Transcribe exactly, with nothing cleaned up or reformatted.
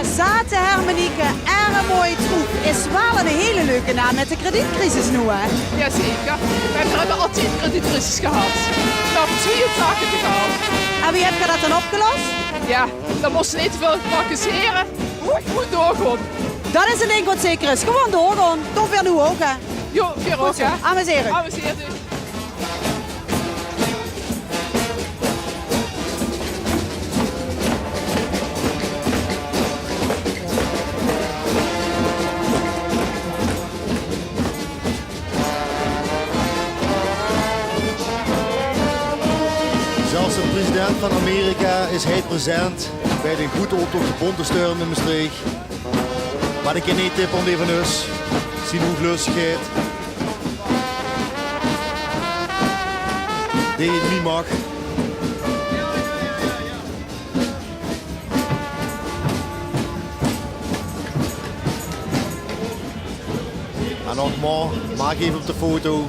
Zate Hermenieke, erg mooi troep. Is waal 'n hele leuke naam mit de kredietcrisis noe, hè? Jazeker. Veer höbbe altied kredietcrisis gehad. Vanaaf twieëntachtig al. En wie höb geer dat dan opgelos? Jao, dan mós se neet te väöl praktisere. Good, good doorgaon. Dat is ein dink wat zeker is. Gewoon doorgaon. Doon veer noe ouch, hè? Jo, veer ouch, hè? Amuseer uch. Amuseer uch. Zelfs de president van Amerika is hie present bij de good optoch de Bonte Storm in Mestreech. Mer ich kin neet tippe op dee van us, zien hoeglöstigheid, dee 't neet maag. En nogmaol, maag effe op de foto.